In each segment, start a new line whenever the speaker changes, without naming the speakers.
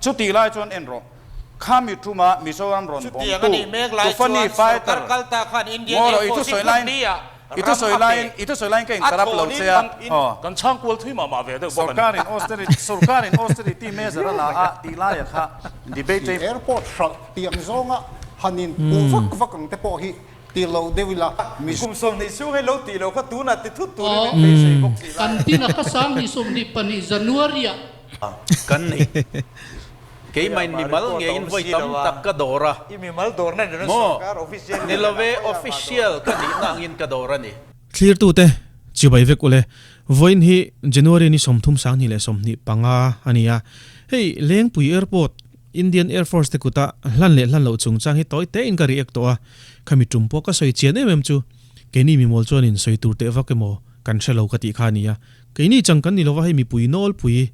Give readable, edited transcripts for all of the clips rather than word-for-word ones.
Chutih lai chuan en rawh, khami tuma Mizoram rawn
Chutiang a
bawmtu
nih mek lai
Tufani
chuan sorkar
fighter
kal ta khan Indian
Ngaw
Air
rawh, i
Force hi
thusawi
hmun
laiin
nia
i
ram
thusawi
a pe.
laiin i thusawi laiin ka
A
interrupt lo
thlawnin
che a,
kan in.
aw.
Kan chhang kual thui mah mah ve deuh bawk a ni.
Sorkarin austerity sorkarin austerity measure a la a tih laia kha debate rei.
Airport hralh tiang zawnga han in puh vak vak ang te pawh hi ti lo deuh ila mi.
Kum 20 chhung hi lo tih lo kha tunah ti thut turin min beisei bawk si lai.
Kan tin a ka 22 January-ah.
Kan ni. Keimain mimal ngeiin vawi tam tak ka dawr a. Maw? Ni love, official ka nihna angin ka dawr a ni.
Thlirtute, chibai vek ule. Vawiin hi January ni 30 2025 a ni a. Hei Lengpui Airport, Indian Air Force te kuta hlan leh hlan loh chungchang hi tawi tein ka react tawh a. Khami tum pawh ka sawi chian em em chu keini mimawl chuanin sawi tur teh vak emaw kan hre lo ka tih kha a ni a. Keini chang kan ni lova hei mipui nawlpui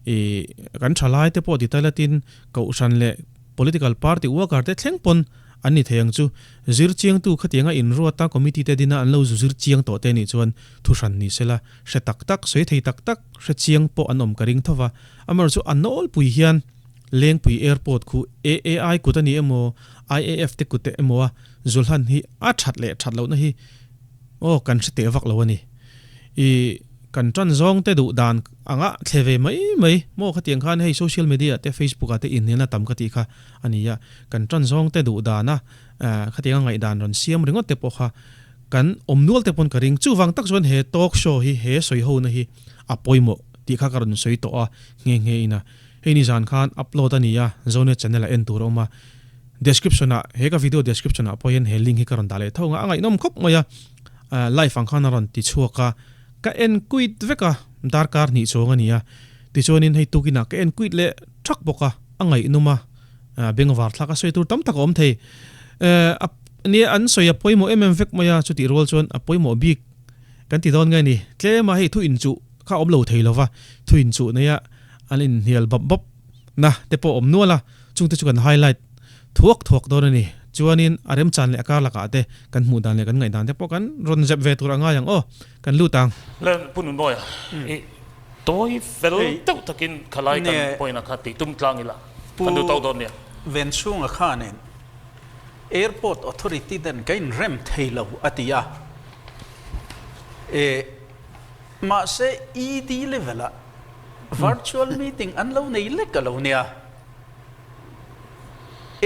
ih kan thalai te pawh ti ta latin kohhran leh political party worker te thleng pawn an ni thei ang chu. Zir chiangtu khatianga inruata committee te dina an lo zu zir chiang tawh te nih chuan thuhran ni sela hre tak tak, sawi thei tak tak, hre chiang pawh an awm ka ring thova. Amaherawhchu chu a nawlpui hian Lengpui Airport khu AAI kut a ni emaw IAF te kut emaw a Zulhan hi a that leh that lohna hi aw kan hre teh vak lo a ni. I kan tan zawng te duh dan anga thle ve mai mai maw khatiang khan hei social media te Facebook ah te inhnialna tam ka tih kha a ni a, kan tan zawng te duh dana khatianga ngaihdan rawn siam ringawt te pawh kha kan awm nual te pawn ka ring. Chuvang tak chuan he talk show hi he sawi hona hi a pawimawh tih kha ka rawn sawi tawh a nghe nghe in a. Hei ni zan khan upload a ni a, Zonet channel ah en tur a awm a, description ah he ka video description ah pawh hian he link hi ka rawn dah leh tho ang a, a ngaihnawm khawp mai a, live ang khan a rawn ti chhuak a, ka en quit vek a, darkar hnih chuang a ni a, tichuanin hei tukinah ka en quit leh thak bawk a, a ngaihnawm a, bengvar thlak a sawi tur tam tak a awm thei, a nia an sawi a pawimawh em em vek mai a, chutih rual chuan a pawimawh bik kan ti dawn nge ni, tlema hei thu inchuh kha a awm lo thei lova, thu inchuh neia An inhnial bap bap na te pawh awm nual a, chungte chu kan highlight thuak thuak dawn a ni. Chuanin a remchan leh a kar lakah te kan hmuh dan leh kan ngaihdan te pawh kan rawn zep ve tur a ngai ang aw, kan lut ang.
Le Pu Nunoia, i tawi fel deuh takin khalai kan point-a kha tih tum tlang ila, kan duh tawk dawn nia.
Pu Venchhunga khanin Airport Authority ten ka inrem thei lo a ti a, e mahse ED level-ah Virtual meeting an lo nei lek a lo nia.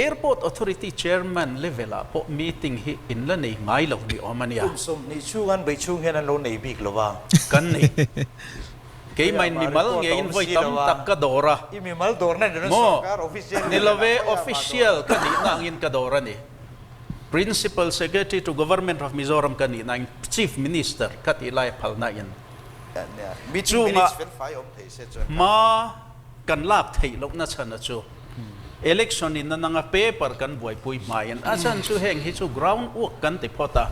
Airport Authority Chairman level ah pawh meeting hi in la nei ngai lo ni awm a nia.
Kum 20 chhung an bei chhung hian an lo nei bik lo va.
Kan nei. Keimain mimal ngeiin vawi tam tak ka dawr a.
I mimal dawrna ni lo
Maw?
sorkar official
Ni lo e, official ka nihna angin ka dawr a ni. Principal Secretary to Government of Mizoram ka nihna angin Chief Minister ka tih lai a phalna in. Chunga hma kan lak theih lohna chhana chu election in a nanga paper kan buaipui hmain a chhan chu heng hi chu ground work kan ti phawt a,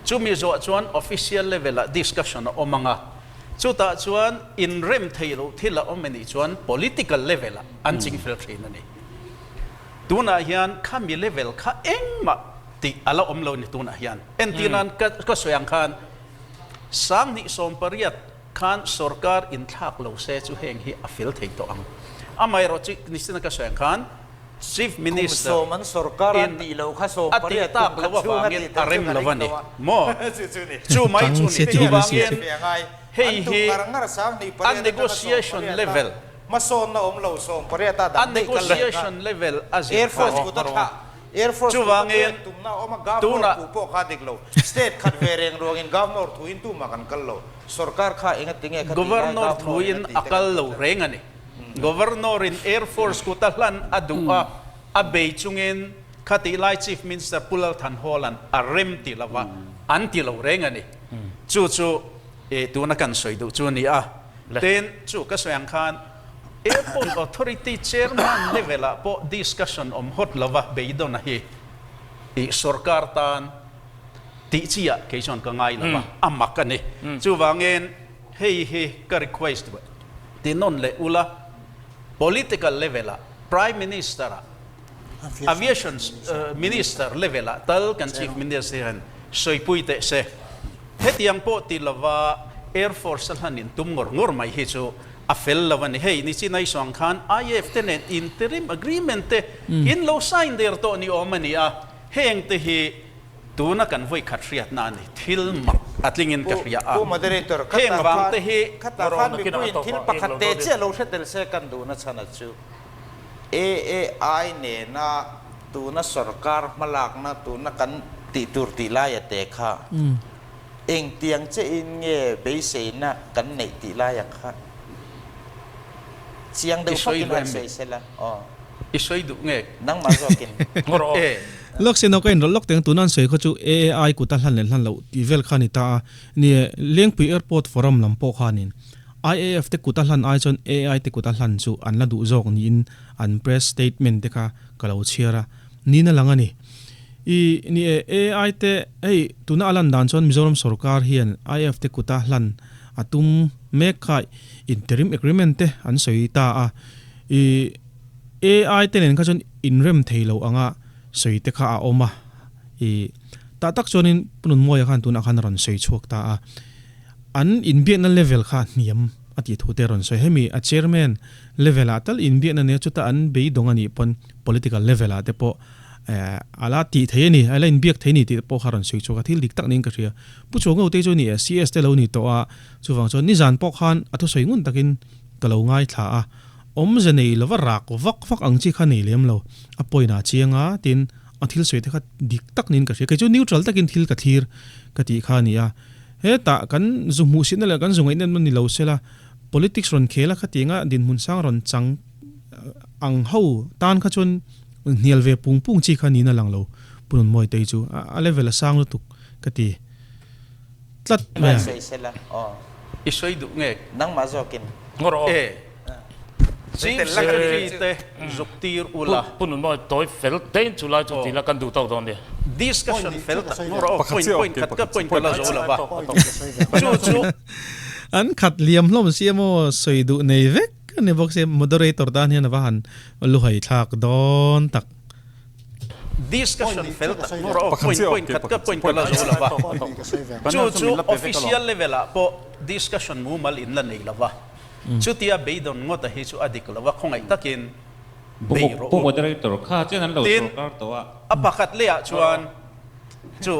chumi zawh chuan official level ah discussion a awm ang a, chutah chuan inrem theih loh thil a awm anih chuan political level ah an chingfel thin a ni. Tunah hian khami level kha engmah tih a la awm lo a ni tunah hian. Entirnan ka sawi ang khan 2018 khan sorkar inthlak lo se chu heng hi a fel thei tawh ang. Amaherawh chu Nisina ka sawi ang khan Chief Minister in a tih tak loh avangin a rem lo a ni maw? Chu mai chu ni. Chuvangin hei hi a negotiation level a negotiation level a zir kha a ni.
Air Force thu ka
Chuvangin,
pek tumna a awm a, Governor
tunah.
thu pawh kha a dik lo. State khat ve reng ruangin Governor thuin tumah kan kal lo. Sorkar kha enga ti nge kha tih lai
Governor
Governor
thuin
enga ti
a
te
kal
kan
lo
ti tlat.
reng a ni. Governor in Air Force kut a hlan a duh a, a bei chungin kha tih lai Chief Minister Pu Lal Thanhawla'n a rem ti lo va, an ti lo reng a ni. Chu chu tuna kan sawi duh chu a ni a. Tin, chu ka sawi ang khan Airport Authority Chairman level ah pawh discussion awm hawt lova beidawn a hi tih sorkar tan tih chi ah kei chuan ka ngai lova, a mak a ni. Chuvangin hei hi ka request ti nawn leh ula, political level ah Prime Minister ah, Aviation Minister level ah tal kan Chief Minister hian sawipui teh se. Hetiang pawh ti lova Air Force a hlan in tum ngawr ngawr mai hi chu. a fel lo a ni. Hei nichin a i sawi ang khan IAF te nen interim agreement te in lo sign der tawh ni awm a ni a, heng te hi tuna kan vawi khat hriatna a ni. Thil mak a tlingin ka hria a.
Pu Moderator,
Heng vang te hi
khatah khan mipuiin thil pakhat te chiah lo hre tel se kan duhna chhan a chu. AAI nena tuna sorkar hmalakna tuna kan tih tur tih laia te kha engtiang che in nge beiseina kan neih tih laia kha chiang deuh fakin han sawi sela aw.
I sawi duh nge?
Nangmah zawkin.
Ngawr aw.
Lawk se nauka inrawlh lawk teng tuna an sawi kha chu AAI kuta hlan leh hlan loh tih vel kha a ni ta a. Nie, Lengpui Airport Forum lam pawh khanin IAF te kut a hlan ai chuan AI te kut a hlan chu an la duh zawk niin an press statement te kha ka lo chhiar a, niin a lang a ni. I ni e, AI te hei tuna a lan dan chuan Mizoram sorkar hian IAF te kut a hlan a tum mek kha interim agreement te an sawi ta a, i AI te nen kha chuan inrem thei lo anga sawi te kha a awm a, i tah tak chuanin Pu Nunmawia khan tunah khan a rawn sawi chhuak ta a. An inbiakna level kha hniam a tih thu te a rawn sawi. Hemi a chairman level ah tal inbiakna nia chuta an beidawng a nih pawn political level ah te pawh a la tih thei a ni, a la inbiak thei a ni tih te pawh kha a rawn sawi chhuak a, thil dik tak niin ka hria. Pu Chuango te chu ni e, CS te lo ni tawh a, chuvang chuan nizan pawh khan a thusawi ngun takin ka lo ngaithla a, awmze nei lova rak vak vak ang chi kha nei lem lo, a point ah chiang a, tin a thil sawi te kha dik tak niin ka hria. Kei chu neutral takin thil ka thlir ka tih kha a ni a. Hetah kan zu hmuhsitna leh kan zu ngaihnatna ni lo sela, politics rawn khel a khatianga dinhmun sang rawn chang ang ho tan kha chuan hnial ve pung pung chi kha niin a lang lo. Pu Nunmawi te hi chu a level a sang lutuk ka ti tlat mai a.
Sawi sela aw.
I sawi duh nge?
Nangmah zawkin.
Ngawr aw.
E. Chief Secretary te zuk tir ula.
Pu Nunmawi tawi fel tein chu lai chu ti la kan duh tawk dawn nia.
Discussion fel tak ngawr aw. Point point khat ka point ka la zo lo va. Chu chu.
An khat liam hlawm si emaw sawi duh nei vek a ni bawk si. Moderator tan hian a va han luhai thlak dawn tak.
Discussion fel tak ngawr aw. Point point khat ka point ka la zo lo va. Chu chu official level ah pawh discussion mumal in la nei lo va. Chutia beidawn ngawta hi chu a dik lo a, khawngaih takin bei rawh
u. Moderator kha chen an lo
Tin,
sorkar tawh a.
A pakhat lehah chuan chu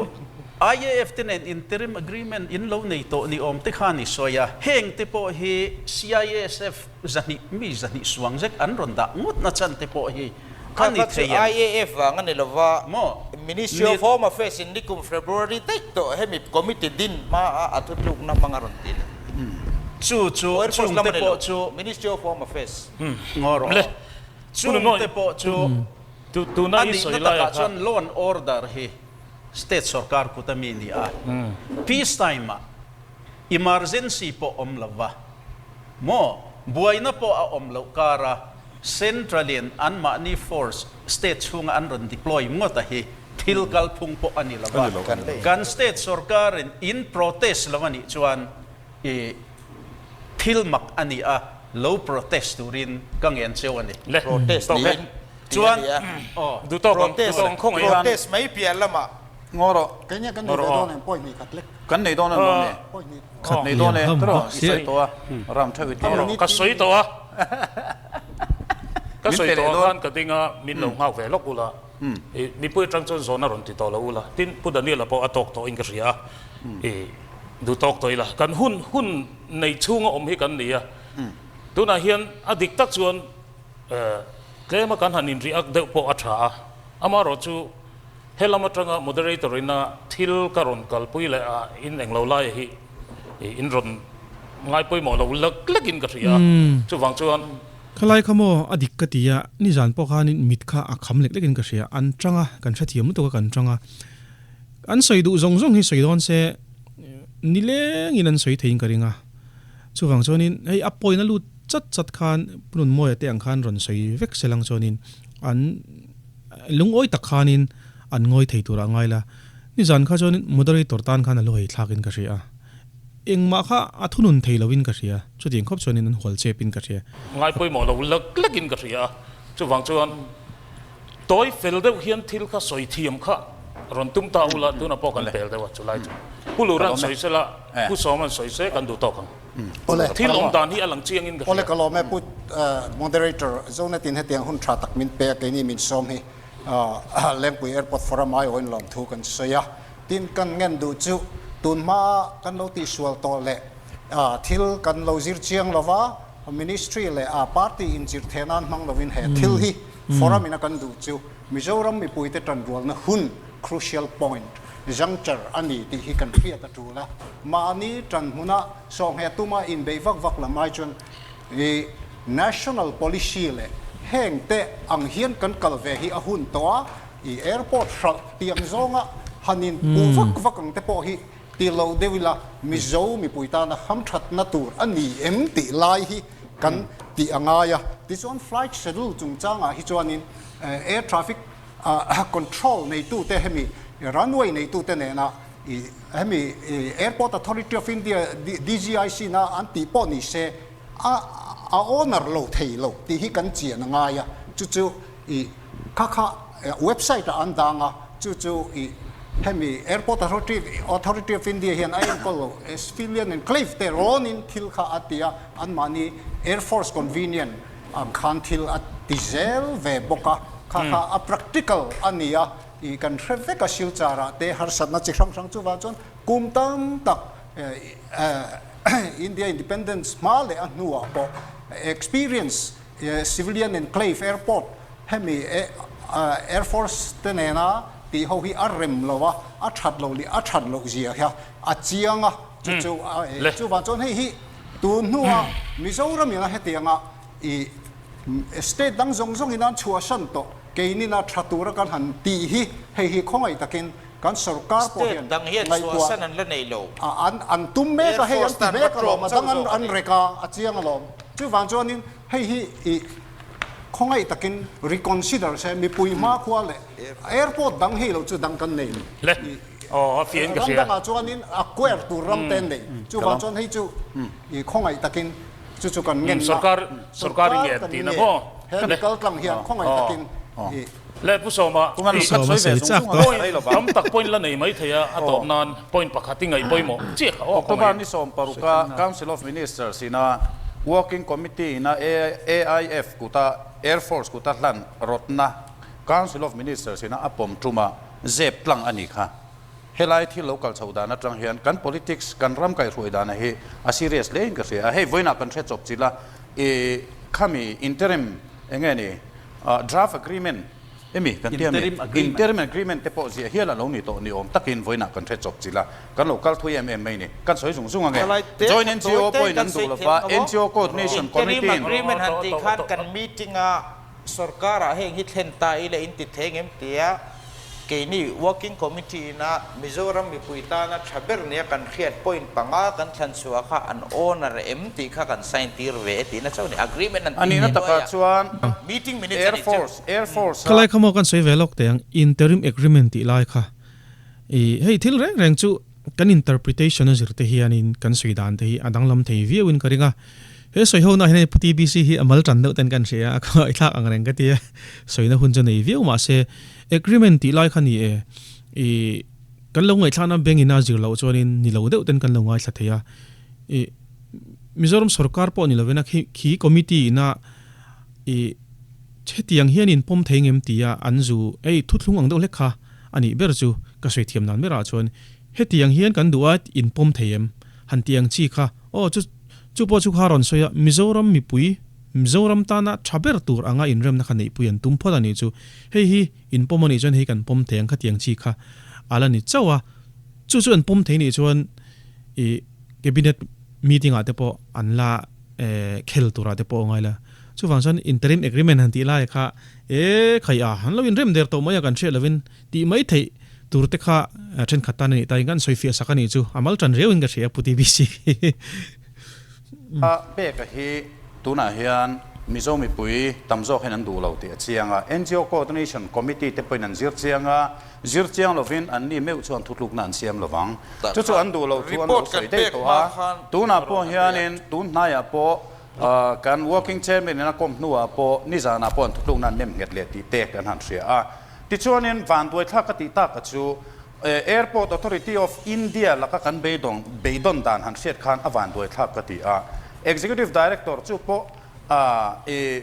IAF te nen interim agreement in lo nei tawh ni awm te khan i sawi a, heng te pawh hi CISF zahnih mi zahnih suang zek an rawn dah ngawt na chan te pawh hi a ni
Kha kha chu
thei em?
IAF vang a ni lo va,
Maw?
Ministry
Ni.
of Home Affairs in nikum February daih tawh hemi committee din hma a a thutlukna hmang a rawn ti le.
Chu chu
Air Force lam
chungte
a ni
pawh
lo,
chu
Ministry of Home Affairs.
Ngaw rawh
Le.
aw. Chungte pawh chu
Tuna
a
i
nihna
sawi lai
takah
a kha.
chuan law and order hi state sorkar kut a mi ni a. Peace time ah emergency pawh awm lo va maw, buaina pawh a awm loh kar a central in anmahni force state chhunga an rawn deploy ngawt a hi thil kalphung pawh a ni lo va. Kan state sorkar in in protest lo a nih chuan i thil mak a ni a, lo protest turin ka ngen cheu a ni.
Le,
Protest
tawk e.
niin tih a
Chuan,
ni a.
aw.
Duh tawk ang, duh
Protest,
tawk ang khawngaih hian.
protest mai piah lamah.
Ngaw rawh.
Kei nge kan nei ve dawn em? Pawi hnih khat lek.
Kan nei dawn a ni dawn e.
Pawi hnih.
Khat
Nei dawn
liam
e,
hlawm
tawh
bawk
i
si.
sawi tawh a, ram theuh i ti rawh.
Ka sawi tawh a, ka
Min
sawi
pe leh
tawh a
dawn.
khan ka ding a, min lo nghak ve lawk ula, i mipui atang chuan zawn a rawn ti tawh lo ula, tin Pu Daniel-a pawh a tawk tawh in ka hria a, i duh tawk tawh ila, kan hun hun nei chhunga awm hi kan ni a, tunah hian a dik tak chuan tlema kan han inriak deuh pawh a tha a, amaherawhchu He lam atanga moderator ina thil ka rawn kalpui leh a in englo lai hi in rawn ngai pawimawh lo lek lek in ka hria a, chuvang chuan.
Khalai kha maw a dik ka ti a, nizan pawh khanin mit kha a kham lek lek in ka hria, an tang a, kan hrethiam lutuk a kan tang a, an sawi duh zawng zawng hi sawi dawn se nilengin an sawi theiin ka ring a, chuvang chuanin hei a point a lut chat chat khan Pu Nunmawia te ang khan rawn sawi vek se lang chuanin an. Lungawi tak khanin an ngawi thei turah ngai la. Nizan kha chuan moderator tan khan a lu hei thlakin ka hria a. Engmah kha a thunun thei loin ka hria. Chutiang khawp chuanin an hual chepin ka hria.
Ngai pawimawh lo lek lekin ka hria a. Chuvang chuan tawi fel deuh hian thil kha sawi thiam kha rawn tum ta ula, tunah pawh kan pel deuh a chulai chu. Pu Luran sawi sela. Pu Sawma'n sawi se kan duh tawk ang.
Awle.
Thil awm dan hi a lang chiang in ka hria.
Awle ka lawm e Pu Moderator, Zonetin hetiang hun tha tak min pe a keini min sawm hi Lengpui Airport Forum aiawhin lawmthu kan sawi a. Tin kan ngen duh chu tun hma kan lo tihsual tawh leh thil kan lo zir chiang lova Ministry leh party inchirh theh nan hmang lovin he thil hi Forum in a kan duh chu Mizoram mipuite tanrualna hun crucial point, juncture, a ni tih hi kan hriat a tul a. Mahni tan hmuna sawhngheh tuma inbeih vak vak lam ai chuan i national policy leh heng te ang hian kan kal ve hi a hun tawh a, i airport hralh tiang zawnga han in puh vak vak ang te pawh hi ti lo deuh ila Mizo mipui tana hamthatna tur a ni em tih lai hi kan tih a ngai a. Tichuan flight schedule chungchangah hi chuanin air traffic control neitute hemi runway neitute nena hemi Airport Authority of India DGIC na an tih pawh ni se a a owner lo thei lo tih hi kan chian a ngai a, chu chu i kha kha website ah an dang a, chu chu i hemi Airport Authority of India hian a enkawl lo civilian enclave te rawnin thil kha a ti a, anmahni Air Force convenient ang khan thil a ti zel ve bawk a, kha kha a practical a ni a, ih kan hre vek a Silchar ah te harsatna chi hrang hrang chuvang chuan kum tam tak India independence hma leh a hnuah pawh experience civilian enclave airport hemi air force te nena tih ho hi a rem lo a, a that lo leh a that loh zia hi a chiang a, chu chu chuvang chuan hei hi Tun hnuah Mizoram ina hetianga i state dang zawng zawng in an chhuahsan tawh keinina tha tura kan han tih hi hei hi khawngaih takin kan sorkar pawh hian
State dang hian
ngaihtuah
chhuahsan an la nei lo.
An an tum mek
Air
a hei an
Force
ti
tan va
mek alawm
tlawm
a
chauh
dang an
zawk a
an
ni.
rek a a chiang alawm. Chuvang chuanin hei hi i khawngaih takin reconsider se mipui hmakhua leh airport dang hei lo chu dang kan nei lo.
Le. Aw, a fiah in ka hria.
Ram dangah chuanin a quer tur ram te an nei. Chuvang chuan hei chu i khawngaih takin chu chu kan ngen na.
Sorkar, sorkar i ngen tihna maw?
He mi kal tlang hian khawngaih takin i.
Le Pu Sawma,
Tunga lu khat sawi ve zung zung a rei lova.
Tam tak point la nei mai thei a, a tawp nan point pakhat i ngaih pawimawh chiah kha aw
October
khawngaih.
ni 16 a Council of Ministers ina Working Committee ina AIF kuta Air Force kuta hlan rawtna Council of Ministers ina a pawm tum a, Zep tlang a ni kha. Helai thil lo kal chho dan atang hian kan politics, kan ram kaihhruai dana hi a serious hle in ka hria a. Hei vawiinah kan hre chawp chilh a, i khami interim eng nge ni draft agreement emi kan tia mi? Interim agreement te pawh ziah hial a lo ni tawh ni awm takin vawiinah kan hre chawp chilh a. Kan lo kal thui em em mai ni. Kan sawi zung zung ange. Joint NGO pawhin an duh lova, NGO Coordination
Interim
Committee in.
agreement han tih khan kan meeting a Sorkarah heng hi thlen ta ila in ti thei ngem tia keini Working Committee ina Mizoram mipui tana tha ber nia kan hriat point panga kan thlan chhuah kha an owner em tih kha kan sign tir ve e tihna chauh a ni. Agreement an
A
tih
nihna
ve
takah
nuai a.
chuan
Meeting minutes a
Air
nih chu.
Force, Air Force a.
Khalai kha maw kan sawi ve lawk teh ang, interim agreement tih lai kha. I hei thil reng reng chu kan interpretation a zir te hianin kan sawi dan te hi a danglam thei viau in ka ring a. He sawi ho na hian hei Pu TBC hi a mal tan deuh ten kan hria a, ka i thlak ang reng ka ti a, sawina hun chu nei viau mah se agreement tih lai kha ni e, i kan lo ngaihthlakna bank in a zir loh chuanin ni lo deuh ten kan lo ngaithla thei a, i Mizoram sorkar pawh ni lovin a khi khi committee ina i hetiang hian in pawm thei ngem tia an zu ei thuthlung ang deuh hlek kha a nih ber chu ka sawi thiam dan berah chuan hetiang hian kan duh a in pawm thei em han tih ang chi kha aw chu Chu pawh chu kha rawn sawi a, Mizoram mipui, Mizoram tana tha ber tur anga inremna kha neihpui an tum phawt a nih chu. Hei hi in pawm a nih chuan hei kan pawm thei ang khatiang chi kha a la ni chauh a. Chu chu an pawm thei nih chuan ih Cabinet meeting ah te pawh an la khel turah te pawh a ngai la. Chuvang chuan interim agreement han tih lai kha e khai a, an lo inrem der tawh mai a kan hriat lovin tih mai theih tur te kha thenkhat tan a nih tain kan sawi fiah sak a nih chu a mal tan riau in ka hria Pu TBC.
A peka hi tunah hian Mizo mipui tam zawk hian an duh lo tih a chiang a, NGO Coordination Committee te pawhin an zir chiang a, zir chiang lovin an ni meuh chuan thutlukna an siam lovang. Chu chu an duh loh thu an lo sawi daih tawh a, tunah pawh hianin tun hnaiah pawh kan Working Chairman in a kawm hnuah pawh nizanah pawh an thutlukna an nem nghet leh tih te kan han hria a. Tichuanin vanduai thlak ka tih tak a chu. Airport Authority of India laka kan beidawng beidawn dan han hriat khan a vanduai thlak ka ti a. Executive Director chu pawh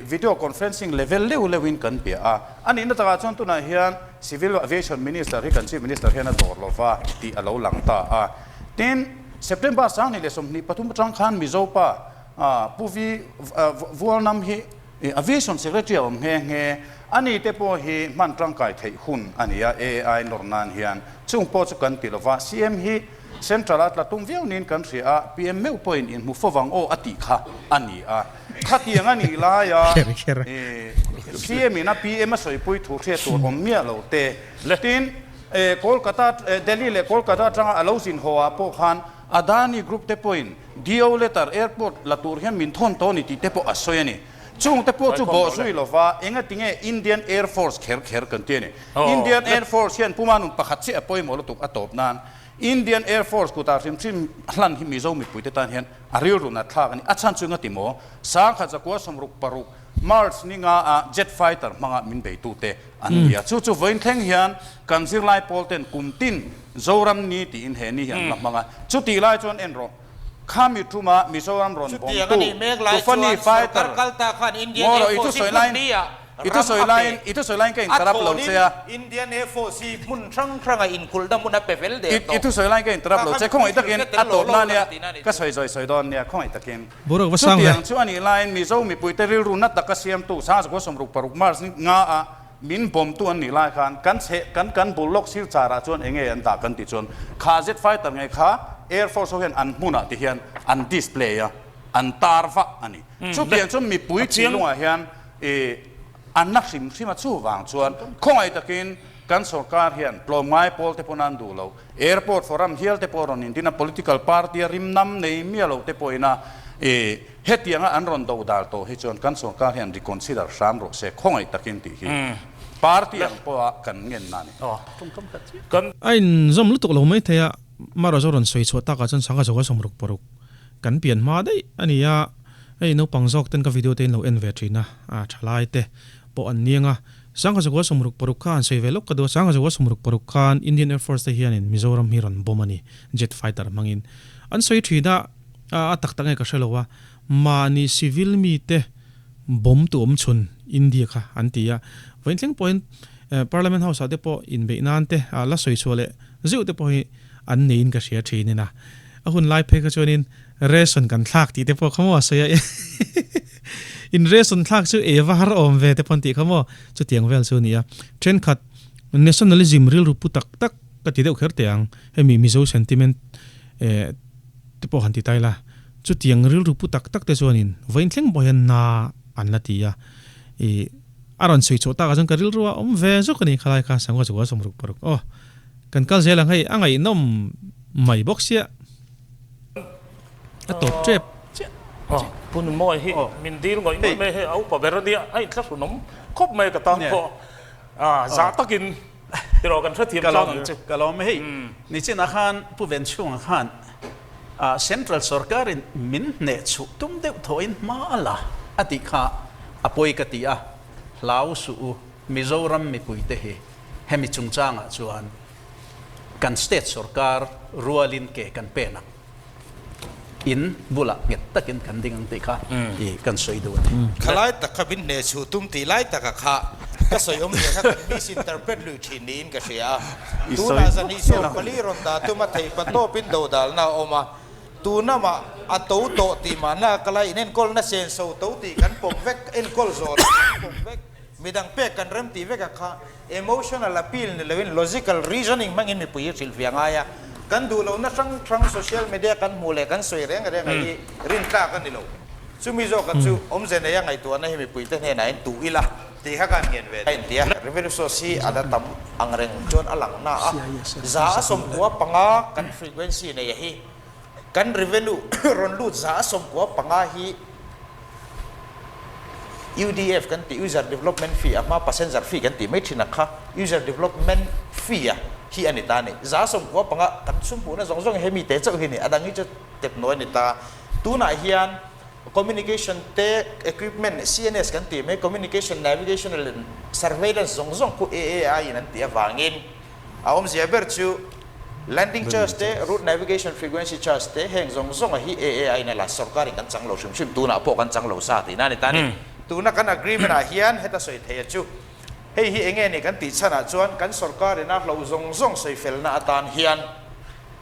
video conferencing level leuh leuhin kan bia a. A nihna takah chuan tunah hian Civil Aviation Minister hi kan Chief Minister hian a dawr lova tih a lo lang ta a. Tin, September 2023 atang khan Mizo pa Pu Vi Vualnam hi Aviation Secretary a awm nghe nghe. Ani te pawh hi hman tangkai theih hun a ni a, AI nawr nan hian. Chung pawh chu kan ti lova, CM hi Central a tla tum viau niin kan hria a, PM meuh pawhin inhmu fo vang aw a tih kha a ni a. Khatiang a nih laia CM in a PM a sawipui thu hriat tur awm miah lo te. Tin, Kolkata, Delhi leh Kolkata atanga a lo zin haw ah pawh khan Adani Group te pawhin DO letter airport la tur hian min thawn tawh a ni tih te pawh a sawi a ni. Chung te pawh chu bawh zui lova engatinge Indian Air Force kher kher kan ti a ni. Indian Air Force hian Puma nun pakhat chiah a pawimawh lutuk a tawp nan Indian Air Force kutah hrim hrim hlan hi Mizo mipuite tan hian a rilru nat thlak a ni. A chhan chu engati maw? 1966 March ni nga ah jet fighter hmanga min beitute an ni a. Chu chu vawiin thleng hian kan zirlai pawl ten kum tin Zoram ni tiin he ni hi an la hmang a. Chutih lai chuan en rawh. Khami thuma Mizoram rawn
Chutiang a
bawmtu
nih mek lai
Tufani
chuan
fighter
sorkar kal ta khan Indian
Ngaw
Air
rawh i
Force hi
thusawi
hmun
laiin
ni ah
i
ram
thusawi
a pe.
laiin i thusawi laiin ka
A
interrupt lo
thawnin
che a.
Indian Air Force hi hmun hrang hranga inkulhna hmun a pe fel der
I
tawh.
i thusawi laiin ka
Kha
interrupt lo
kha
che.
mipui
Khawngaih
thil
takin
hre tel
a
lo
tawp
lo
na
la
nia
ka tihna a ni
ka
chu.
sawi zawi sawi dawn nia khawngaih takin.
Boruak va sang ve.
Chutiang chu a nih laiin Mizo mipuite rilru na taka siamtu 1966 March ni nga ah Min bawmtu an nih lai khan kan chhe kan kan bul lawk sir char ah chuan enge an dah kan tih chuan kha jet fighter ngei kha Air Force ho hian an hmunah ti hian an display a, an tar vah a ni. Chutiang chuan mipui thinlungah hian ih an la hrim hrim a chuvang chuan khawngaih takin kan sorkar hian tlawmngai pawl te pawn an duh lo, Airport forum hial te pawh rawn indin a, political party a rim nam nei miah lo te pawhin a ih Hetianga an rawn do dal tawh hi chuan kan sorkar hian reconsider hram rawh se, khawngaih takin tih hi party ang pawha kan ngenna a ni.
A inzawm lutuk lo mai thei a, Mara zo rawn sawi chhuah takah chuan sangha zoa 66 kan pian hma daih a ni a, hei naupang zawk ten ka video te in lo en ve thin a, a thalai te pawh an niang a, sangha zoa 66 kha an sawi ve lawk ka duh a, sangha zoa 66 khan Indian Air Force te hianin Mizoram hi rawn bomb a ni, jet fighter hmangin an sawi thin a. A tak tak nge ka hre lo a, mahni civil mite bomb tu awm chhun India kha an ti a, vawiin thleng pawhin Parliament House ah te pawh inbeih nan te la sawi chhuah leh zeuh te pawh hi an neiin ka hria thin in a, a hun lai phei kha chuanin ration kan thlak tih te pawh kha maw a sawi a, in ration thlak chu ei va har awm ve te pawh an tih kha maw, chutiang vel chu a ni a, thenkhat nationalism rilru pu tak tak ka ti deuh kher teh ang, hemi Mizo sentiment te pawh han ti ta ila, chutiang rilru pu tak tak te chuanin vawiin thleng pawh hian na an la ti a, ih a rawn sawi chhuah takah chuan ka rilru a awm ve zawk a ni khalai kha sangha chukah 66 aw kan kal zel ang hei a ngaihnawm mai bawk sia a tawp tep
chiah. Aw Pu Nunmawi hi min dil ngawih ngawih mai hei a upa ber a nia a inthlahrunawm khawp mai ka tan pawh a zah takin Tiraw kan hrethiam tlang ang chu.
Ka lawm hei. Nichinah khan Pu Venchhunga khan Central sorkarin min hneh chhuh tum deuh thawhin hma a la a tih kha a pawi ka ti a, hlau suh u Mizoram mipuite hi hemi chungchangah chuan kan state sorkar rualin ke kan pen ang. In bulah nghet takin kan ding ang tih kha i kan sawi duh a ni.
Kha lai tak kha min hneh chhuh tum tih lai taka kha ka sawi awm zia kha kan misinterpret lui thin niin ka hria a. Tunah zan 24 rawn dah tum a theih pa tawpin dodalna a awm a, tunamah a to tawh tih mahna ka lai inenkawlna senso to tih kan pawm vek, enkawl zawh loh kan pawm vek, midang pek kan rem tih vek a kha. Emotional appeal ni loin logical reasoning hmangin mipui hi hrilhfiah ngai a, kan duh lohna hrang hrang social media kan hmuh leh kan sawi reng reng a hi rintlak a ni lo. Chumi zawka chu awmze neia ngaihtuahna hi mipuite hnenah in tuh ila tih kha kan ngen ve a inti a. Revenue source hi a la tam ang reng chuan a lang na a, 195 kan frequency neia hi kan revenue rawn lut 195 hi UDF kan tih User Development Fee a hma Passenger Fee kan tih mai thin ang kha User Development Fee a hi a ni ta a ni. 95 kan sum hmuhna zawng zawng hi hemi te chauh hi a ni. A dang hi chu tep nawi a ni ta. Tunah hian Communication te Equipment CNS kan tih mai Communication, Navigational and Surveillance zawng zawng khu AAI in an tih avangin. A awmzia ber chu landing charge te, route navigation frequency charge te heng zawng zawnga hi AAI in a la, sorkarin kan chang lo hrim hrim, tunah pawh kan chang lo sa tihna a ni ta a ni. Tuna kan agreement ah hian heta sawi theih a chu hei hi enge ni kan tih chhanah chuan kan sorkarin a hloh zawng zawng sawi felna atan hian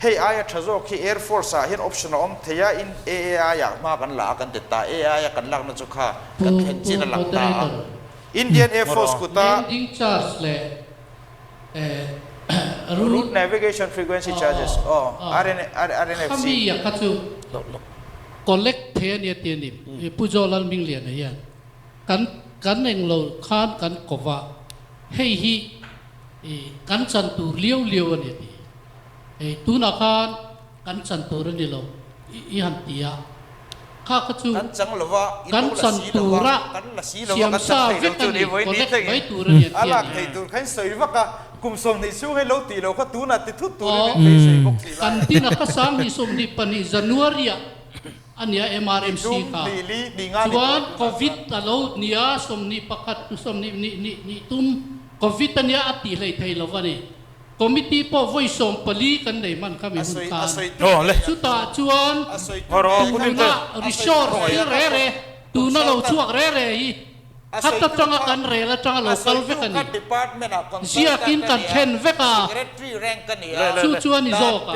hei aia tha zawk hi Air Force ah hian option a awm thei a, in AAI ah hma kan la a kan ti ta, AI a kan lakna chu kha
Pu
kan thlen
Pu
chin a lang ta a.
Moderator.
Indian Air Force kuta.
Landing charge leh
Route
route
Navigation Frequency Charges, aw, RNFC.
Khami a kha chu collect thei a nia ti a ni. Pu Joe Lalhmingliana hian kan kan englo khan kan kova hei hi kan chan tur liau liau a ni a ti. Tunah khan Kan chan tur a ni lo i han ti a, kha kha chu
Kan chang lo va, i
kan
lo la
chan
si lo va,
tura
kan la si lo va,
siam
kan chan
sa
thei lo
vek a
chu
ni,
ni vawi ni
collect
thlengin
mai tur a ni an
a
ti a
lak
ni.
thei tur kha in sawi vak a, kum 20 chhung hei lo tih lo kha tunah ti thut turin
Aw,
min beisei bawk si lai
kan
a.
tin a ka 2020 January-ah a nia MRMC
Tum
kha.
hnih li hnih nga ni tawh
Chuan
tunah chuan.
Covid a lo nia 21 20 nih nih nih tum Covid a nia a tih hlei thei lo a ni. Committee pawh vawi 14 kan nei hman kha mi hun khan. Chutah chuan tuna resource thil re re, tuna lo chhuak re re hi khat atanga kan rel atanga lo kal vek a ni. Ziakin kan thlen vek a, chu chuan i zawk a.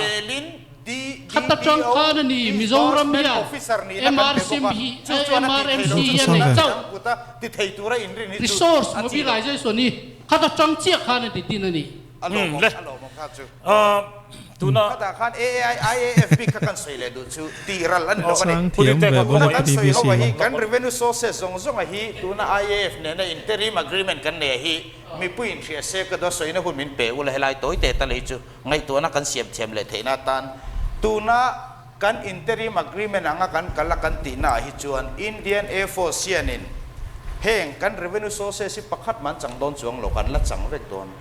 Khat atang khan a ni Mizoram hian MRC hi MRMC hi a nei chauh. Resource mobilization hi khat atang chiah khan a ti din a ni.
A lawmawm,
Le.
a lawmawm kha chu.
Tuna.
Khatah khan AAI, IAF bik kha kan sawi leh duh chu tih ral a ni lo a ni.
Chang thiam ve
Tuna
bawk a
kan sawi
TBC
ho a hi
hi.
kan revenue sources zawng zawng a hi tuna IAF nena interim agreement kan nei a hi mipui inhria se ka dawt sawina hun min pe ula helai tawi te tal hi chu ngaihtuahna kan siam thiam leh theihna atan tuna kan interim agreement anga kan kal a kan tihna ah hi chuan Indian Air Force hianin heng kan revenue sources hi pakhat man chang dawn chuang lo kan la chang vek dawn.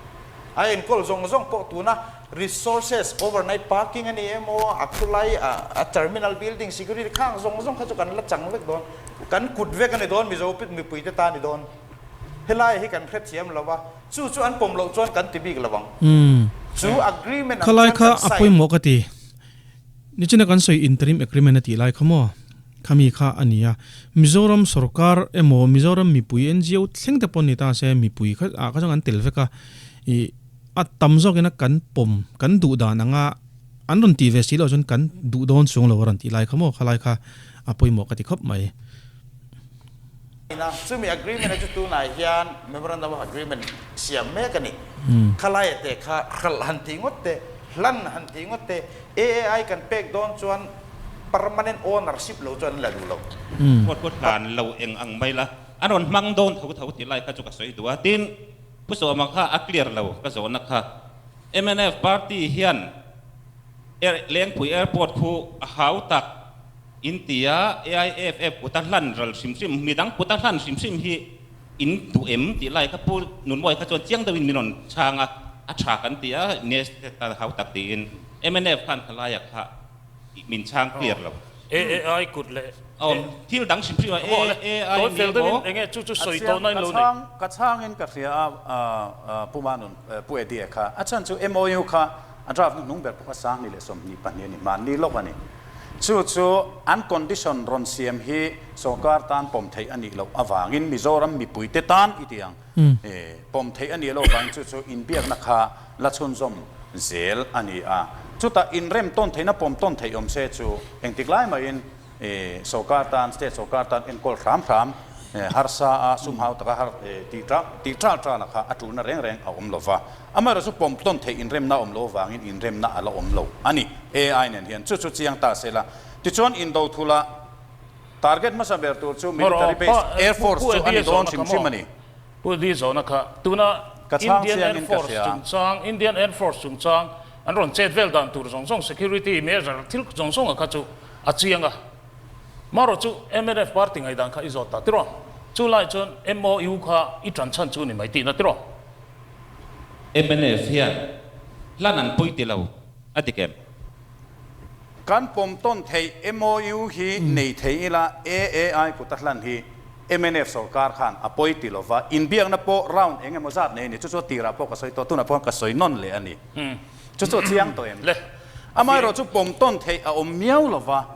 A enkawl zawng zawng pawh tuna resources, overnight parking a ni emaw, a khulai a terminal building security khang zawng zawng kha chu kan la chang vek dawn. Kan kut vek a ni dawn, Mizo mipui te ta a ni dawn. Helai hi kan hrethiam lo va, chu chu an pawm loh chuan kan ti bik lo ang. Chu agreement ang
Khalai
chuan
kha
kan
a
sign.
pawimawh ka ti. Nichina kan sawi interim agreement a tih lai kha maw? Khami kha a ni a. Mizoram sorkar emaw Mizoram mipui NGO thleng te pawh ni ta se mipui kha ah kha chuan kan tel vek a. Ih a tam zawkin a kan pawm kan duh dan anga an rawn tih ve si loh chuan kan duh dawn chuang lo a rawn tih lai kha maw khalai kha a pawimawh ka ti khawp mai.
Chumi agreement a chu tunah hian memorandum of agreement siam mek a ni. Khalaia te kha hralh han tih ngawt te, hlan han tih ngawt te, AAI kan pek dawn chuan permanent ownership lo chuan an la duh lo.
Huat huat hlan lo eng ang mai la, an rawn hmang dawn tho tho ti lai kha chu ka sawi duh a. Tin, Pu Sawma kha a clear lo ka zawhna kha. Mnf party hian Lengpui Airport khu a hau tak in ti a, AIFF kuta hlan ral hrim hrim, midang kuta hlan hrim hrim hi in duh em tih lai kha Pu Nunmawia kha chuan chiang deuhin min rawn chhang a, a tha kan ti a, nge ta hau tak tiin mnf khan khalaia kha min chhang clear lo.
AAI kut leh
Awm thil dang hrim hrim a, AAI
Tawi fel
ni
deuhin
emaw.
enge chu chu
A
sawi
chiang,
tawh na in
ka
lo nei.
chhang, ka chhangin ka hria a, Pu Manun, Pu Eddie kha, a chhan chu MOU kha a draft hnuhnung ber pawh kha 2022 a ni, mahni lawk a ni. Chu chu an condition rawn siam hi sorkar tan pawm theih a nih loh avangin Mizoram mipuite tan i ti ang pawm theih a nih loh avangin chu chu inbiakna kha la chhunzawm zel a ni a. Chutah inrem tawn theihna pawm tawn theih awm se chu engtik lai mahin sorkar tan, state sorkar tan enkawl hram hram harsa a, sum hau taka har tih tih ṭal ṭala kha a ṭulna reng reng a awm lo va. Amaherawhchu chu pawm tawn theih inremna a awm lo avangin inremna a la awm lo a ni. AI nen hian chu chu chiang ta se la. Tichuan indo thula target hmasa ber tur chu military base Air Force chu a ni dawn hrim hrim a ni.
Pu Edi zawhna kha tuna
Ka chhang
Indian Air
chiangin ka
Force
hria.
chungchang, Indian Air Force chungchang an rawn chet vel dan tur zawng zawng security measure thil zawng zawng a kha chu a chiang a. Marawh chu mnf party ngaihdan kha i zawt ta tiraw? Chu lai chuan MOU kha i tan chhan chu ni mai tihna tiraw?
Mnf hian hlan an pawi ti lo a dik em?
Kan pawm tawn theih MOU hi nei thei ila AAI kuta hlan hi Mnf sorkar khan a pawi ti lova, inbiakna pawh round eng emaw zat nei a ni. Chu chu a tirah pawh ka sawi tawh, tunah pawh ka sawi nawn leh a ni. Chu chu a chiang tawh em? Amaherawh chu pawm tawn theih a awm miau lova,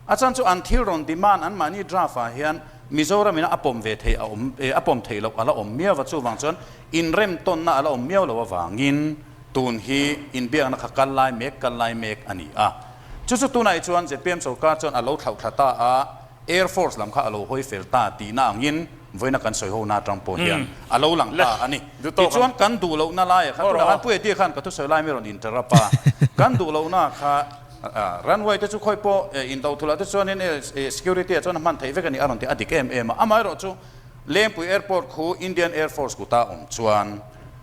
a chan chu an thil rawn demand anmahni draft ah hian Mizoram ina a pawm ve theih a awm, a pawm theih loh a la awm miau va, chuvang chuan inrem tawnna a la awm miau lo avangin tun hi inbiakna kha kal lai mek kal lai mek a ni a. Chu chu tunah hi chuan zpm sorkar chuan a lo thlauh thla ta a, Air Force lam kha a lo hawi fel ta tihna angin vawiina kan sawi ho na atang pawh hian a lo lang ta a ni. Tichuan kan duh lohna laiah khan tunah khan Pu Eddie khan ka thusawi lai mi rawn interrupt a, kan duh lohna kha runway te chu khawi pawh indo thulah te chuanin security ah chuan a hman theih vek a ni a rawn ti a dik em em a. Amaherawh chu Lengpui Airport khu Indian Air Force kuta awm chuan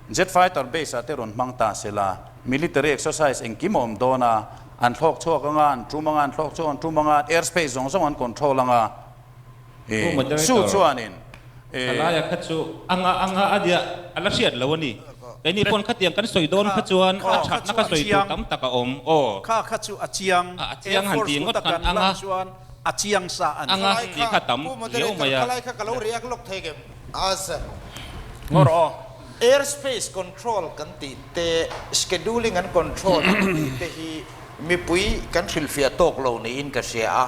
Jet fighter base ah te rawn hmang ta sela military exercise engkim a awm dawn a, An thlawk chhuak anga, an tum anga, an thlawk chhuak an tum anga, air space zawng zawng an control anga,
Pu
i
Moderator,
su chuanin i.
Thalai a kha chu anga anga a nia a la hriat lo a ni. Keini pawn khatiang kan sawi dawn kha chuan a thatna ka sawi tur tam tak a awm aw.
Kha kha chu a chiang,
A
Air
chiang han
Force
ti ngawt
kuta
khan
kan
anga
lan chuan a chiang sa a ni.
Anga tih kha tam
Pu
riau
Moderator,
mai a.
khalai kha ka lo react lawk thei kem? As.
Ngawr aw.
Airspace control kan tih te, scheduling an control an tih te hi mipui kan hrilhfiah tawk lo niin ka hria a.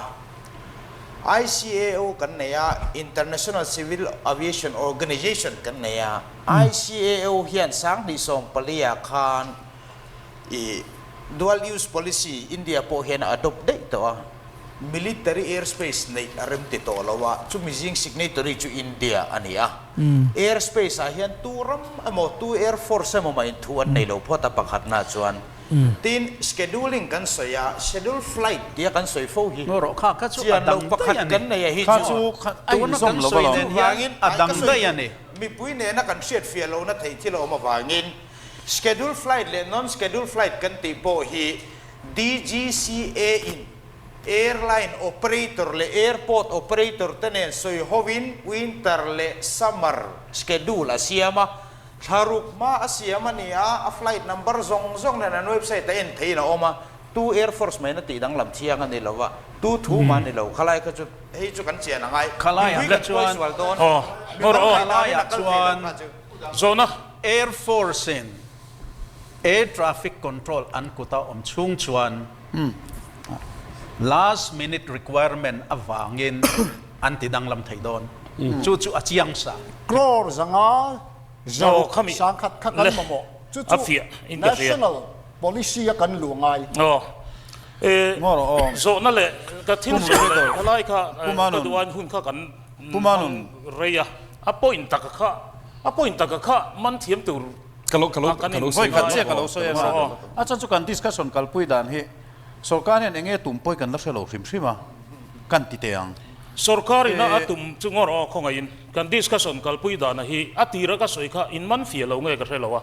ICAO kan nei a, International Civil Aviation Organization kan nei a. ICAO hian 2014 ah khan i dual use policy India pawh hian a adopt daih tawh a. Military airspace neih a rem ti tawh lo a, chumi zing signatory chu India a ni a. Airspace ah hian tu ram emaw, tu air force emaw mah in thu an nei lo phawt a pakhatna chuan. Tin, scheduling kan sawi a, schedule flight tia kan sawi fo hi
Ngaw rawh, kha kha chu a
chian lo
dang daih
pakhat
a ni.
kan nei a hi
Kha
chu
chu a
Tuna
inzawm
kan
lo
sawi
alawm.
nen hian a dang daih a ni.
Mipui nena kan hriatfiah lohna theih thil a awm avangin schedule flight leh non-schedule flight kan tih pawh hi DGCA in airline operator leh airport operator te nen sawi hovin winter leh summer schedule a siam a, thla ruk hma a siam a ni a, a flight number zawng zawng nen an website a en theihin a awm a, tu air force mai na tih danglam thiang a ni lo va, tu thu mah a ni lo, khalai kha chu hei chu kan chian a ngai, mipui kan tuai sual dawn, mi tam ngaihdan in a kal thei lo kha chu.
Zawhna.
Air Force in Air traffic control an kuta awm chhung chuan last minute requirement avangin an ti danglam thei dawn. Chu chu a chiang sa.
Crore zanga zaruk sangkhat kha kan mamawh. Chu chu national policy a kan luh ngai.
Zawhna leh ka thil sawi leh helai kha ka duh aiin hun kha kan hmang rei a, a point taka kha a point taka kha man thiam tur
Ka lo ka lo ka lo sawi
Vawikhat chiah ka lo sawi a, a chuan chu kan discussion kalpui dan hi sorkar hian enge tum pawi kan la hre lo hrim hrim a, kan ti teh ang.
Sorkar ina a tum chu ngawr aw khawngaihin kan discussion kalpui dana hi a tira ka sawi kha in man fia lo nge ka hre lo a,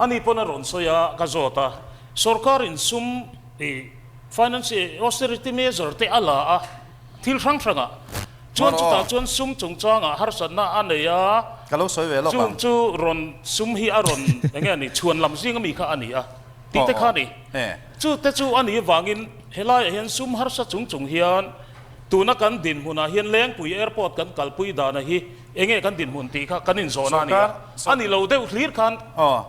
ani pawn a rawn sawi a ka zawt a, sorkar in sum i finance austerity measure te a la a, Thil hrang hrangah chuan chutah chuan sum chungchangah harsatna a nei a,
Ka lo sawi ve lawk
chung
ang.
chu rawn sum hi a rawn eng nge ni chhuan lam zing ami kha a ni a tih te kha a ni. Chu te chu a nih vangin helaiah hian sum harsa chung chung hian tuna kan dinhmunah hian Lengpui Airport kan kalpui dana hi eng nge kan dinhmun tih kha kan inzawhna a ni a, a ni lo deuh hlir khan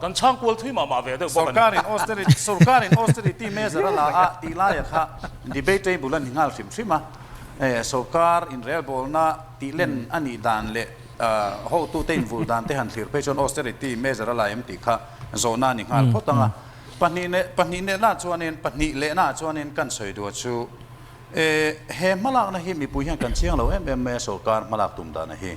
kan chhang kual thui mah mah ve deuh bawk a ni.
Sorkarin austerity sorkarin austerity measure a la a tih laia kha debate table a ni nghal hrim hrim a, sorkar inrelbawlna tih len a nih dan leh hotute invulh dan te han thlir phei chuan austerity measure a la em tih kha zawhna a ni nghal phawt ang a. Pahnih leh pahnih lehna chuanin pahnih lehna chuanin kan sawi duh chu E, he hmalakna hi mipui hian kan chiang lo em em mai a, sorkar hmalak tum dana hi.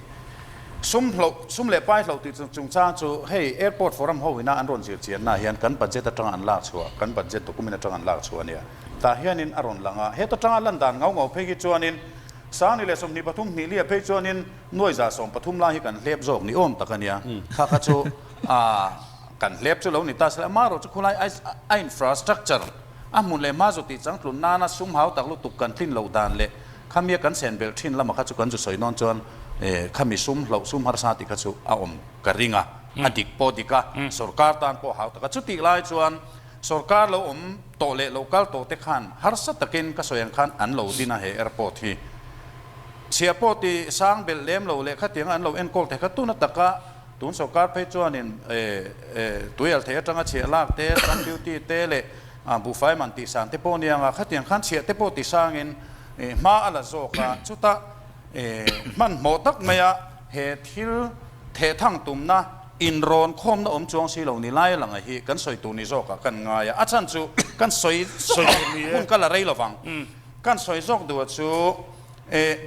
Sum hloh, sum leh pai hloh tih chungchang chu hei airport forum ho ina an rawn zir chianna hian kan budget atanga an lak chhuah, kan budget document atanga an lak chhuah a nia. Tah hianin a rawn lang a, heta tanga lan dan ngau ngau phei hi chuanin Sangni leh 23 hnih lia phei chuanin nuai 13 lai hi kan hlep zawk ni awm tak a nia. Kha kha chu a kan hlep chu lo ni ta sela, amaherawh chu khulai a infrastructure, A hmun leh hma zu tih changtlun nana sum hau tak lutuk kan tlin loh dan leh khamia kan chen belh thin lama kha chu kan zu sawi nawn chuan khami sum hloh sum harsa tih kha chu a awm ka ring a, a dik pawh dik a, sorkar tan pawh hau tak a. Chutih lai chuan sorkar lo awm tawh leh lo kal tawh te khan harsa takin ka sawi ang khan an lo din a he airport hi. Chhiah pawh ti sang belh lem lo leh khatianga an lo enkawl thei kha tuna taka tun sorkar phei chuanin tuial thei atanga chhiah lak te, stamp duty te leh buhfai man tih san te pawh nia nga khatiang khan chhiah te pawh ti sangin hma a la zawk a, chuta hmanhmawh tak maia he thil thehthang tumna inrawn khawmna awm chuang si lo ni lai langa hi kan sawi tur ni zawkah kan ngai a, a chhan chu kan sawi zawk hun ka la rei lovang. Kan sawi zawk duh chu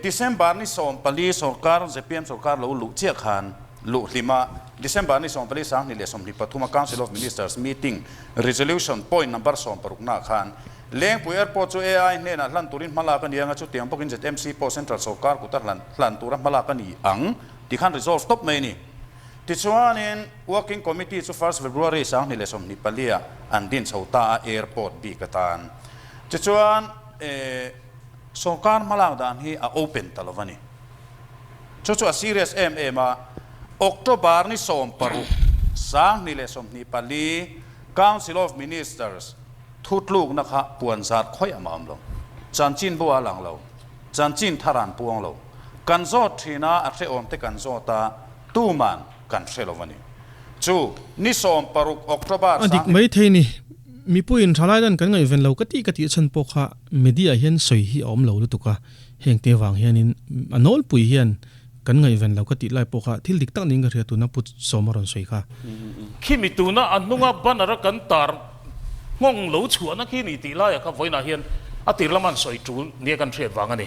December ni 14 sorkar zpm sorkar lo luh chiah khan luh hlim a, December ni 14 2023 a Council of Ministers meeting resolution point number 60 na khan Lengpui Airport chu AI hnenah hlan turin hmalak a ni ang a, chutiang bawkin ZMC pawh Central sorkar kuta hlan hlan tura hmalak a ni ang tih khan resolve tawp mai a ni. Tichuanin Working Committee chu first February 2024 ah an din chho ta a airport bik atan. Tichuan, sorkar hmalak dan hi a open ta lo va ni. Chu chu a serious em em a, October ni 16, 2024 Council of Ministers thutlukna kha puan zat khawih a mam lo. Chanchin bu a lang lo. Chanchin thar an puang lo. Kan zawt thin a, a hrehawm te kan zawt a, tuman kan hre lo va ni. Chu ni 16 October
A dik
sang.
mai thei ni. Mipuiin thalai dan kan ngaihven lo ka tih ka tih chhan pawh kha media hian sawi hi a awm lo lutuk a, heng te vang hianin a nawlpui hian kan ngaihven lo ka tih lai pawh kha thil dik tak niin ka hria tuna Pu Sawma rawn sawi kha.
Khimi tuna a hnunga banner a kan tar nghawng lo chhuahna khi ni tih laiah kha vawiinah hian a tir lama an sawi tul nia kan hriat vang a ni.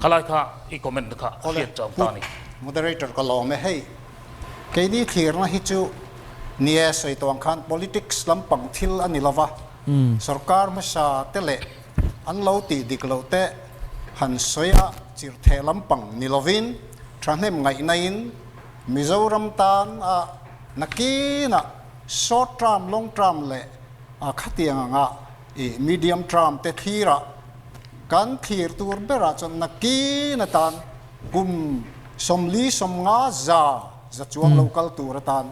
Khalai kha i comment kha hriat chang ta a ni.
Moderator ka lawm e hei. Keini thlirna hi chu nie sawi tawh ang khan politics lampang thil a ni lova, sorkar hmasa te leh an lo tih dik loh te han sawi a chirhtheh lampang ni lovin thahnem ngaihnain Mizoram tan a nakinah short term, long term leh khatiang anga i medium term te thlirah kan thlir tur berah chuan nakin atan Kum 40 50 za chuang lo kal tur atan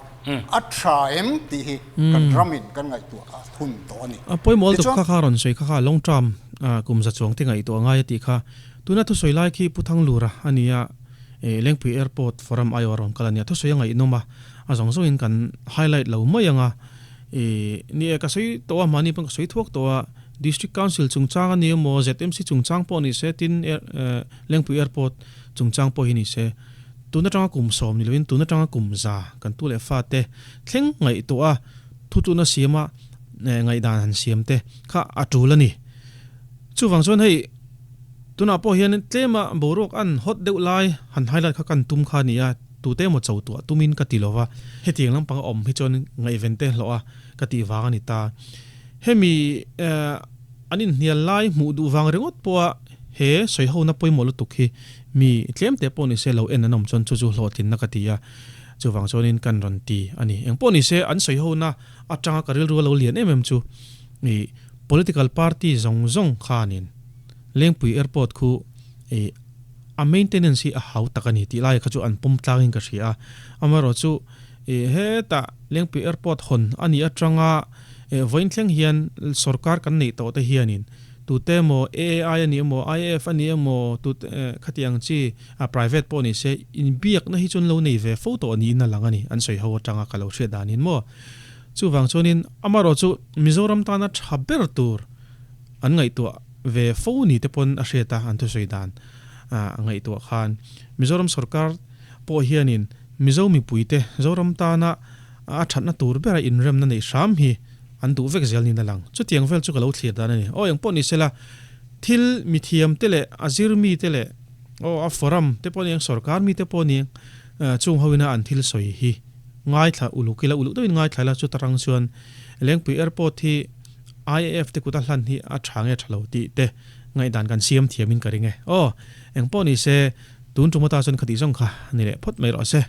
a tha em tih hi kan ramin kan ngaihtuah a hun tawh a ni.
A pawimawh lutuk kha kha rawn sawi kha kha long term kum za chuang te ngaihtuah a ngai a tih kha. Tuna thusawi lai khi Pu Thanglura a ni a, Lengpui Airport Forum aiawh a rawn kal a ni a, thusawi a ngaihnawm a, a zawng zawngin kan highlight lo mai ang a. Ni e, ka sawi tawh a, mahni pawn ka sawi thuak tawh a, District Council chungchang a ni emaw, ZMC chungchang pawh ni se, tin Lengpui Airport chungchang pawh hi ni se, tun atanga kum 10 ni loin tun atanga kum 100 kan tu leh fate thleng ngaihtuah a, thutlukna siama ngaihdan han siam te kha a tul a ni. Chuvang chuan hei tunah pawh hian tlema boruak an hot deuh lai han highlight kha kan tum kha a ni a, tute emaw cho tuah tumin ka ti lova, hetiang lampanga awm hi chuan ngaihven te hlawh a ka tih vang a ni ta. Hemi an inhnial lai hmuh duh vang ringawt pawha he sawihona pawimawh lutuk hi mi tlem te pawh nise lo en an awm chuan chu chu hlawhtlinna ka ti a, chuvang chuanin kan rawn ti a ni. Eng pawh nise an sawihona atanga ka rilru a lo lian em em chu i political party zawng zawng khanin Lengpui Airport khu i a maintenance hi a hau tak a ni tih lai kha chu an pawm tlangin ka hria a, amaherawhchu i hetah Lengpui Airport hawn a nih atanga Vawiin thleng hian sorkar kan neih tawh te hianin tute emaw AAI a ni emaw IAF a ni emaw tute khati ang chi a private pawh ni se inbiakna hi chuan lo nei ve fo tawh niin a lang a ni an sawi ho atanga ka lo hriat danin maw. Chuvang chuanin amaherawh chu Mizoram tana tha ber tur an ngaihtuah ve fo ni te pawn a hriat a an thusawi dan a ngaihtuah khan Mizoram sorkar pawh hianin Mizo mipuite Zoram tana A thatna tur bera inremna neih hram hi an duh vek zel niin a lang. Chutiang vel chu ka lo thlir dan a ni. Aw engpawh ni sela, thil mithiam te leh a zir mi te leh aw a forum te pawh ni ang, sorkar mi te pawh ni ang, chung ho ina an thil sawi hi ngaithla uluk ila, uluk deuhin ngaithla ila chuta rang chuan Lengpui Airport hi IAF te kuta hlan hi a tha nge tha lo tih te ngaihdan kan siam thiamin ka ring e. Aw engpawh ni se, tun tum ata chuan khatih zawng kha ni leh phawt mai rawh se.